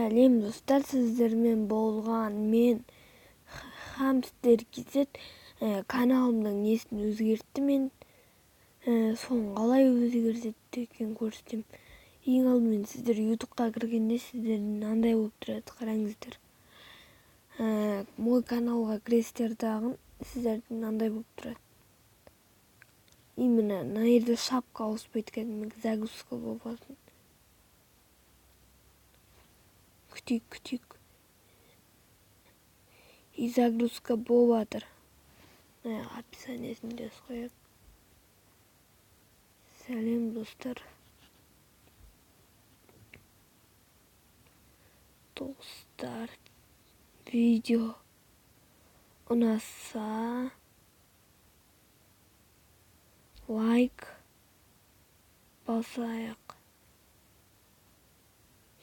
Сәлем, достар! Сіздермен болған мен, Хамстер KZ. Каналымның несін өзгерттім мен. Соны қалай өзгертеді екен, көрсетемін. Ең алдымен сіздер Ютубқа кіргенде сіздерде мынандай болып тұрады, қараңыздар. Мой каналға кіресіздер дағы, сіздерде мынандай болып тұрады. Именно мына жерде шапка ауыспайды, кәдімгі загрузка болып алсын. Күтейік, күтейік. И загрузка болып жатыр. Мына описаниесін жазып қояйық. Сәлем, достар. Достар, видео ұнаса, лайк басайық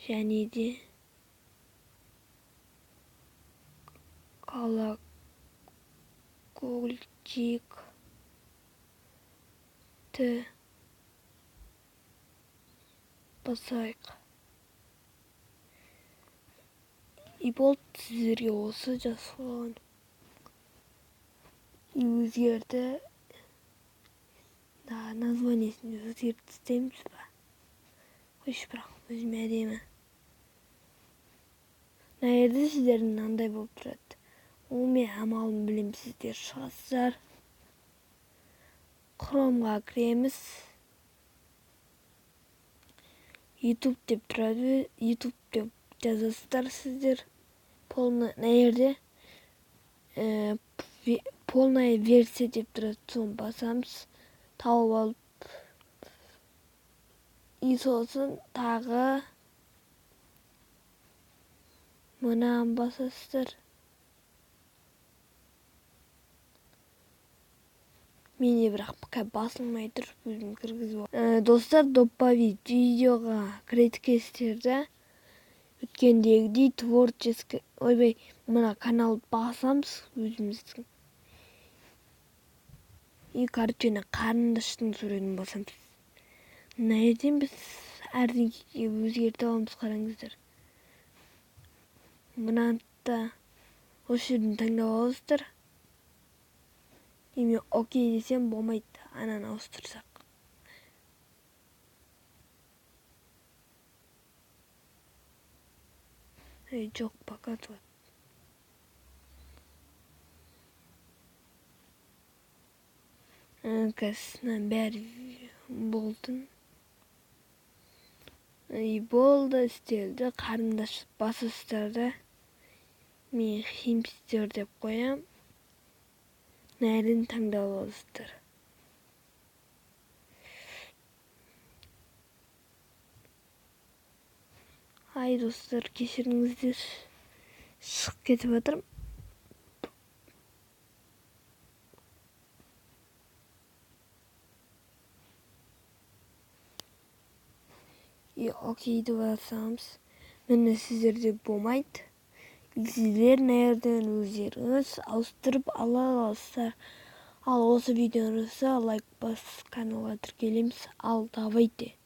және де колокольчикті басайық. И болды, сіздерге осы жазып қойған. И өзгерді. Да, названиесін өзгертіп тастаймыз ба? Қойшы, бірақ өзіме әдемі. Мына жерде сіздердің мынандай болып тұрады. Ол мен амалын білемін, сіздер шығасыздар. Хромға кіреміз. YouTube деп тұрады. YouTube деп жазасыздар сіздер. Полный мына жерде полная версия деп тұрады. Соны басамыз. Тауып алып. И сосын тағы мынаны басасыздар. Менде бірақ пока басылмай тұр, өзім кіргізіп. Достар, добавить видеоға кіреді екенсіздер да. Өткендегідей творческий, ойбай, мына канал басамыз өзіміздің. И, короче, қарындаштың суретін басамыз. Мына жерден біз әрдеңеге өзгерте аламыз, қараңыздар. Мынаны да осы жерден таңдап аласыздар. И мен окей десем болмайды, ананы ауыстырсақ. Ей, жоқ, показывать. Қазір мынаның бәрі болсын. И болды, істелді. Қарындаш басасыздар да. Мен химстер деп қоям. Нәрін таңдап аласыздар. Ай, достар, кешіріңіздер. Шығып кетіп жатырмын. И окейді басамыз. Міне, сіздерде болмайды. Сіздер мына жерден өздеріңіз ауыстырып ала аласыздар. Ал осы видеоны ұнаса, лайк басып, каналға тіркелеміз. Ал давайте.